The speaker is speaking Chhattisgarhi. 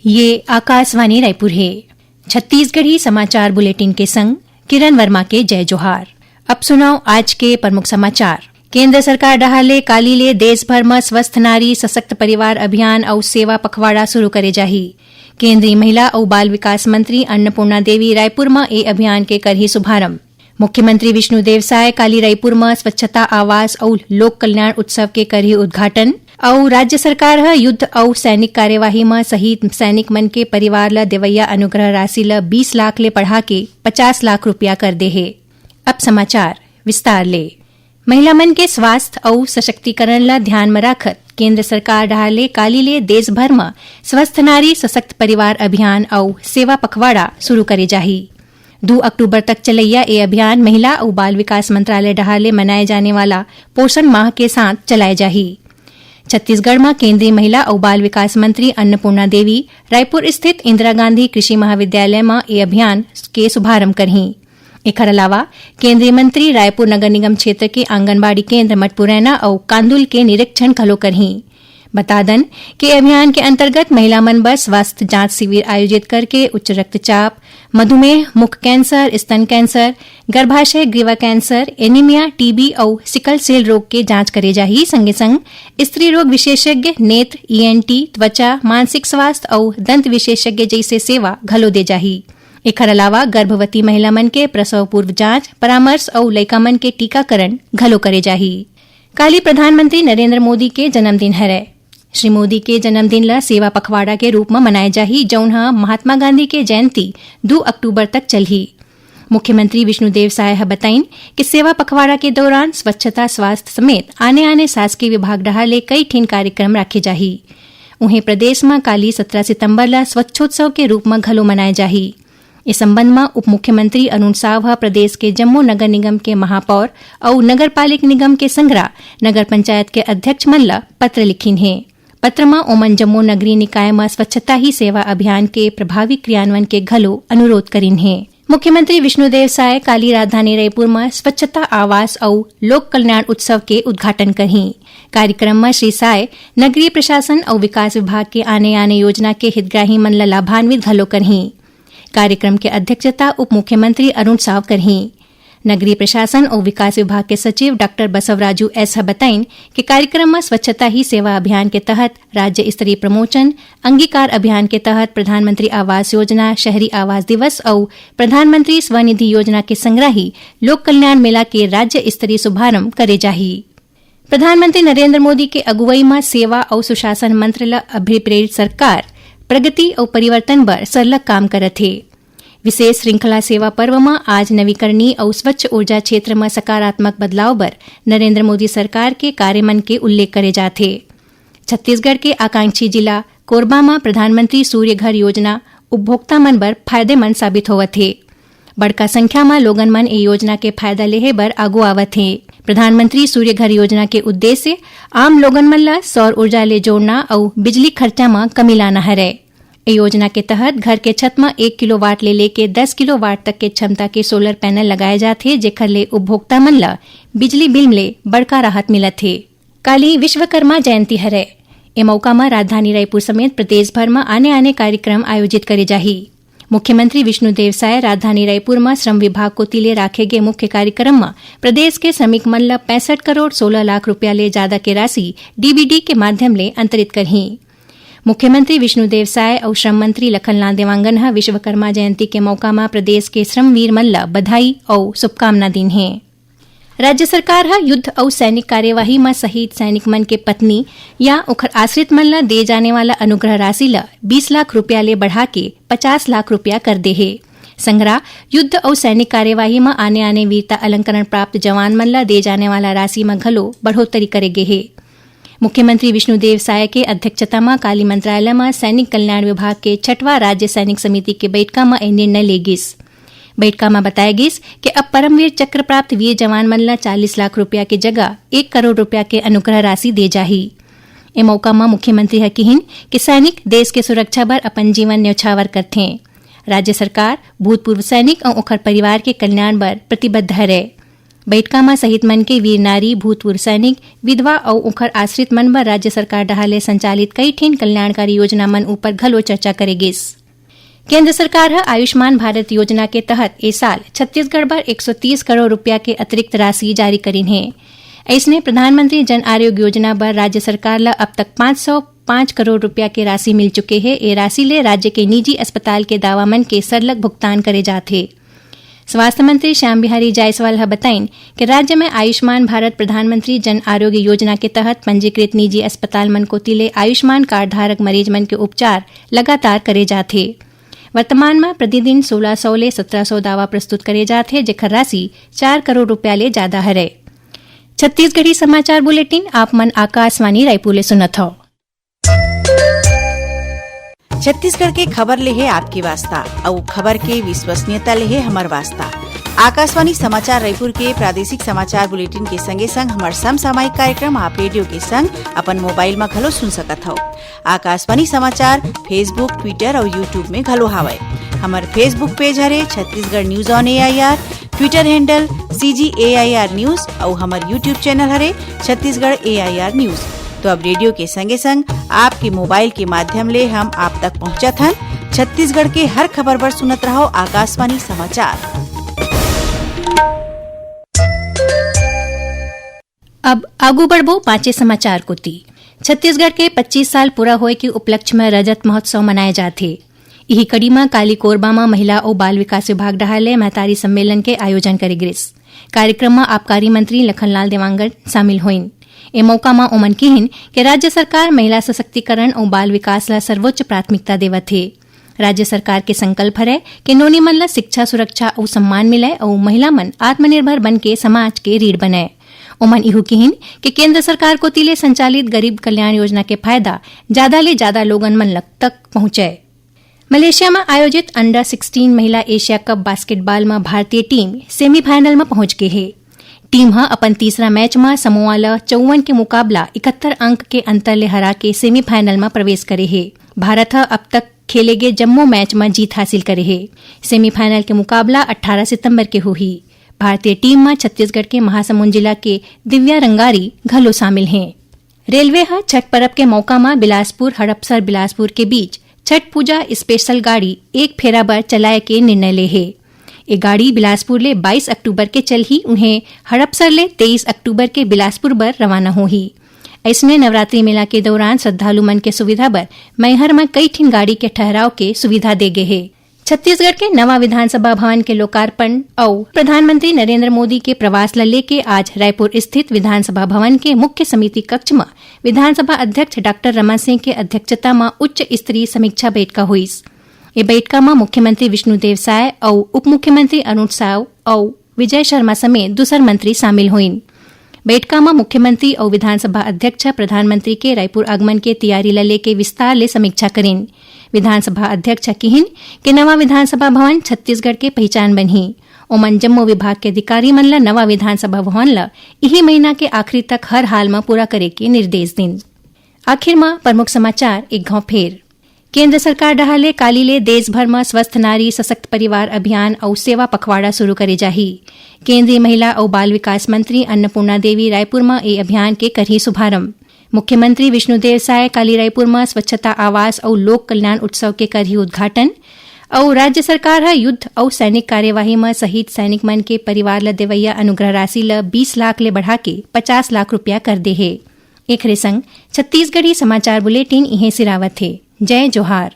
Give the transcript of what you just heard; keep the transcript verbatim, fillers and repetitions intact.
ये आकाशवाणी रायपुर हे। छत्तीसगढ़ी समाचार बुलेटिन के संग किरण वर्मा के जय जोहार। अब सुनव आज के प्रमुख समाचार। केंद्र सरकार डहार ले काली ले देश भर म स्वस्थ नारी सशक्त परिवार अभियान अउ सेवा पखवाड़ा शुरू करे जाही। केंद्रीय महिला अउ बाल विकास मंत्री अन्नपूर्णा देवी रायपुर म ए अभियान के करही शुभारंभ। मुख्यमंत्री विष्णुदेव साय काली रायपुर म स्वच्छता आवास अउ लोक कल्याण उत्सव के करही उद्घाटन। अउ राज्य सरकार ह युद्ध अउ सैनिक कार्यवाही म शहीद सैनिक मन के परिवार ल देवैया अनुग्रह राशि ल बीस लाख ले बढ़ा के पचास लाख रुपया कर दे हे। अब समाचार विस्तार ले। महिला मन के स्वास्थ्य अउ सशक्तिकरण ल ध्यान म राखत केंद्र सरकार डहार ले काली ले देश भर म स्वस्थ नारी सशक्त परिवार अभियान अउ सेवा पखवाड़ा शुरू करे जाही। दू अक्टूबर तक चलैया ए अभियान महिला अउ बाल विकास मंत्रालय डहार ले मनाए जाने वाला पोषण माह के साथ चलाए जाही। छत्तीसगढ़ म केंद्रीय महिला अउ बाल विकास मंत्री अन्नपूर्णा देवी रायपुर स्थित इंदिरा गांधी कृषि महाविद्यालय म ए अभियान के शुभारंभ करही। एखर अलावा केंद्रीय मंत्री रायपुर नगर निगम क्षेत्र के आंगनबाड़ी केंद्र मटपुरैना अउ कांदुल के निरीक्षण घलो करही। बता दन के अभियान के अंतर्गत महिला मन बर स्वास्थ्य जांच शिविर आयोजित करके उच्च रक्तचाप, मधुमेह, मुख कैंसर, स्तन कैंसर, गर्भाशय ग्रीवा कैंसर, एनीमिया, टीबी अउ सिकल सेल रोग के जांच करे जाही। संगे संग स्त्री रोग विशेषज्ञ, नेत्र, ईएनटी, त्वचा, मानसिक स्वास्थ्य अउ दंत विशेषज्ञ जैसे सेवा घलो दे जाही। एखर अलावा गर्भवती महिला मन के प्रसव पूर्व जांच, परामर्श अउ लइका मन के टीकाकरण घलो करे जाही। काली प्रधानमंत्री नरेंद्र मोदी के जन्मदिन हरय। श्री मोदी के जन्मदिन ल सेवा पखवाड़ा के रूप म मनाए जाही, जउन ह महात्मा गांधी के जयंती दू अक्टूबर तक चलही। मुख्यमंत्री विष्णुदेव साय ह बताइन कि सेवा पखवाड़ा के दौरान स्वच्छता, स्वास्थ्य समेत आने-आने शासकीय विभाग डहार ले कई ठिन कार्यक्रम राखे जाही। उहें, प्रदेश म काली सत्रह सितंबर ल स्वच्छोत्सव के रूप म घलो मनाए जाही। इस संबंध म उप मुख्यमंत्री अरुण साव ह प्रदेश के जम्मो नगर निगम के महापौर अउ नगर पालिक निगम के संघरा नगर पंचायत के अध्यक्ष मन ल पत्र लिखिन हे। पत्र म ओमन जम्मो नगरीय निकाय म स्वच्छता ही सेवा अभियान के प्रभावी क्रियान्वयन के घलो अनुरोध करिन हे। मुख्यमंत्री विष्णुदेव साय काली राजधानी रायपुर म स्वच्छता आवास अउ लोक कल्याण उत्सव के उद्घाटन करही। कार्यक्रम म श्री साय नगरीय प्रशासन अउ विकास विभाग के आने-आने योजना के हितग्राही मन ल लाभान्वित घलो करही। कार्यक्रम के अध्यक्षता उप मुख्यमंत्री अरुण साव करही। नगरीय प्रशासन अउ विकास विभाग के सचिव डॉक्टर बसवराजू एस ह बताइन कि कार्यक्रम म स्वच्छता ही सेवा अभियान के तहत राज्य स्तरीय प्रमोचन, अंगीकार अभियान के तहत प्रधानमंत्री आवास योजना, शहरी आवास दिवस अउ प्रधानमंत्री स्वनिधि योजना के संग्राही लोक कल्याण मेला के राज्य स्तरीय शुभारंभ करे जाही। प्रधानमंत्री नरेंद्र मोदी के अगुवई म सेवा अउ सुशासन मंत्र ल अभिप्रेरित सरकार प्रगति अउ परिवर्तन बर सरलग काम करत हे। विशेष श्रृंखला सेवा पर्व म आज नवीकरणीय अउ स्वच्छ ऊर्जा क्षेत्र म सकारात्मक बदलाव बर नरेंद्र मोदी सरकार के कार्यमन के उल्लेख करे जात हे। छत्तीसगढ़ के आकांक्षी जिला कोरबा म प्रधानमंत्री सूर्य घर योजना उपभोक्ता मन बर फायदेमंद साबित होवत हे। बड़का संख्या म लोगन मन ए योजना के फायदा लेहे बर आगू आवत हे। प्रधानमंत्री सूर्य घर योजना के उद्देश्य आम लोगन मन ल सौर ऊर्जा ले जोड़ना अउ बिजली खर्चा म कमी लाना हरय। ए योजना के तहत घर के छत म एक किलोवाट ले लेके दस किलोवाट तक के क्षमता के सोलर पैनल लगाए जात हे, जेखर ले उपभोक्ता मन ल बिजली बिल ले बड़का राहत मिलत हे। काली विश्वकर्मा जयंती हरय। ए मौका म राजधानी रायपुर समेत प्रदेश भर म आने-आने कार्यक्रम आयोजित करे जाही। मुख्यमंत्री विष्णुदेव साय राजधानी रायपुर म श्रम विभाग कोति ले राखे गे मुख्य कार्यक्रम म प्रदेश के श्रमिक मन ल पैंसठ करोड़ सोलह लाख रुपया ले जादा के राशि डीबीडी के माध्यम ले अंतरित करही। मुख्यमंत्री विष्णुदेव साय अउ श्रम मंत्री लखनलाल देवांगन ह विश्वकर्मा जयंती के मौका म प्रदेश के श्रमवीर मन ल बधाई अउ शुभकामना दीन हे। राज्य सरकार ह युद्ध अउ सैनिक कार्यवाही म शहीद सैनिक मन के पत्नी या ओखर आश्रित मन ल दे जाने वाला अनुग्रह राशि ल बीस लाख रुपया ले बढ़ा के पचास लाख रुपया कर दे हे। संघरा युद्ध अउ सैनिक कार्यवाही म आने-आने वीरता अलंकरण प्राप्त जवान मन ल दे जाने वाला राशि म घलो बढ़ोतरी करे गे हे। मुख्यमंत्री विष्णुदेव साय के अध्यक्षता म काली मंत्रालय म सैनिक कल्याण विभाग के छठवां राज्य सैनिक समिति के बैठका म ए निर्णय ले गिस। बैठका म बताय गिस कि अब परमवीर चक्र प्राप्त वीर जवान मन ल चालीस लाख रुपया के जगह एक करोड़ रुपया के अनुग्रह राशि दे जाही। ए मौका म मुख्यमंत्री ह किहिन कि सैनिक देश के सुरक्षा बर अपन जीवन न्यौछावर करथें। राज्य सरकार भूतपूर्व सैनिक अउ ओखर परिवार के कल्याण बर प्रतिबद्ध हरय। बइठका म शहीद मन के वीर नारी, भूतपूर्व सैनिक, विधवा अउ ओखर आश्रित मन बर राज्य सरकार डहार ले संचालित कई ठिन कल्याणकारी योजना मन ऊपर घलो चर्चा करे गिस। केंद्र सरकार ह आयुष्मान भारत योजना के तहत ए साल छत्तीसगढ़ बर एक सौ तीस करोड़ रुपया के अतिरिक्त राशि जारी करिन हे। अइसने प्रधानमंत्री जन आरोग्य योजना बर राज्य सरकार ल अब तक पाँच सौ पाँच करोड़ रुपया के राशि मिल चुके हे। ए राशि ले राज्य के निजी अस्पताल के दावा मन के सरलग भुगतान करे जात हे। स्वास्थ्य मंत्री श्याम बिहारी जायसवाल ह बताइन कि राज्य में आयुष्मान भारत प्रधानमंत्री जन आरोग्य योजना के तहत पंजीकृत निजी अस्पताल मन कोति ले आयुष्मान कार्ड धारक मरीज मन के उपचार लगातार करे जात हे। वर्तमान में प्रतिदिन सोलह सौ ले सत्रह सौ दावा प्रस्तुत करे जात हे, जेकर राशि चार करोड़ रुपया ले ज्यादा हरे। छत्तीसगढ़ी समाचार बुलेटिन आप मन आकाशवाणी रायपुर ले सुनत हव। छत्तीसगढ़ के खबर ले हे आपके वास्ता, अउ खबर के विश्वसनीयता ले हे हमर वास्ता। आकाशवाणी समाचार रायपुर के प्रादेशिक समाचार बुलेटिन के संगे संग हमर समसामयिक कार्यक्रम आप रेडियो के संग अपन मोबाइल म घलो सुन सकत हव। आकाशवाणी समाचार Facebook, Twitter अउ YouTube में घलो हावय। हमर Facebook पेज हरे Chhattisgarh news on AIR, Twitter handle CG AIR news अउ हमर YouTube चैनल हरे छत्तीसगढ़ एआईआर न्यूज। तो अब रेडियो के संगे संग आपके मोबाइल के माध्यम ले हम आप तक पहुंचत हन। छत्तीसगढ़ के हर खबर बर सुनत रहव आकाशवाणी समाचार। अब आगू बढ़बो पांचे समाचार कोति। छत्तीसगढ़ के पच्चीस साल पूरा होए के उपलक्ष्य में रजत महोत्सव मनाए जात हे। इही कड़ी म काली कोरबा म महिला अउ बाल विकास विभाग डहार ले महतारी सम्मेलन के आयोजन करे गिस। कार्यक्रम म आबकारी मंत्री लखनलाल देवांगन शामिल होइन। ए मौका म ओमन किहिन के राज्य सरकार महिला सशक्तिकरण अउ बाल विकास ल सर्वोच्च प्राथमिकता देवत हे। राज्य सरकार के संकल्प हरय के नोनी मन ल शिक्षा, सुरक्षा अउ सम्मान मिलय अउ महिला मन आत्मनिर्भर बन के समाज के रीढ़ बनय। ओमन इहू किहिन के केंद्र सरकार कोति ले संचालित गरीब कल्याण योजना के फायदा जादा ले जादा लोगन मन ल तक पहुंचय। मलेशिया म आयोजित अंडर सिक्सटीन महिला एशिया कप बास्केटबॉल म भारतीय टीम सेमीफाइनल म पहुंच गे हे। टीम ह अपन तीसरा मैच म समोआ ल चौवन के मुकाबला इकहत्तर अंक के अंतर ले हरा के सेमीफाइनल म प्रवेश करे हे। भारत ह अब तक खेले गे जम्मो मैच म जीत हासिल करे हे। सेमीफाइनल के मुकाबला अट्ठारह सितंबर के होही। भारतीय टीम म छत्तीसगढ़ के महासमुंद जिला के दिव्या रंगारी घलो शामिल हे। रेलवे ह छठ पर्व के मौका म बिलासपुर हड़पसर बिलासपुर के बीच छठ पूजा स्पेशल गाड़ी एक फेरा बर चलाए के निर्णय ले हे। ए गाड़ी बिलासपुर ले बाईस अक्टूबर के चलही, उहें हड़पसर ले तेईस अक्टूबर के बिलासपुर बर रवाना होही। अइसने नवरात्रि मेला के दौरान श्रद्धालु मन के सुविधा बर मैहर म कई ठिन गाड़ी के ठहराव के सुविधा दे गे हे। छत्तीसगढ़ के नवा विधानसभा भवन के लोकार्पण अउ प्रधानमंत्री नरेंद्र मोदी के प्रवास ल लेके आज रायपुर स्थित विधानसभा भवन के मुख्य समिति कक्ष म विधानसभा अध्यक्ष डॉक्टर रमन सिंह के अध्यक्षता म उच्च स्तरीय समीक्षा बैठका होइस। ए बैठका म मुख्यमंत्री विष्णुदेव साय अउ उप मुख्यमंत्री अरुण साव अउ विजय शर्मा समेत दूसर मंत्री शामिल होइन। बैठका म मुख्यमंत्री अउ विधानसभा अध्यक्ष प्रधानमंत्री के रायपुर आगमन के तैयारी ल लेके विस्तार ले समीक्षा करिन। विधानसभा अध्यक्ष किहिन के नवा विधानसभा भवन छत्तीसगढ़ के पहिचान बनही। ओमन जम्मो विभाग के अधिकारी मन ल नवा विधानसभा भवन ल इही महीना के आखिरी तक हर हाल म पूरा करे के निर्देश दिन। आखिर म प्रमुख समाचार एक घाव फेर। केंद्र सरकार डहार ले काली ले देश भर म स्वस्थ नारी सशक्त परिवार अभियान अउ सेवा पखवाड़ा शुरू करे जाही। केंद्रीय महिला अउ बाल विकास मंत्री अन्नपूर्णा देवी रायपुर म ए अभियान के करही शुभारंभ। मुख्यमंत्री विष्णुदेव साय काली रायपुर म स्वच्छता आवास अउ लोक कल्याण उत्सव के करही उद्घाटन। अउ राज्य सरकार ह युद्ध अउ सैनिक कार्यवाही म शहीद सैनिक मन के परिवार ल देवइया अनुग्रह राशि ल बीस लाख ले बढ़ा के पचास लाख रुपया कर दे हे। एखरे संग छत्तीसगढ़ी समाचार बुलेटिन इहें सिरावत हे। जय जोहार।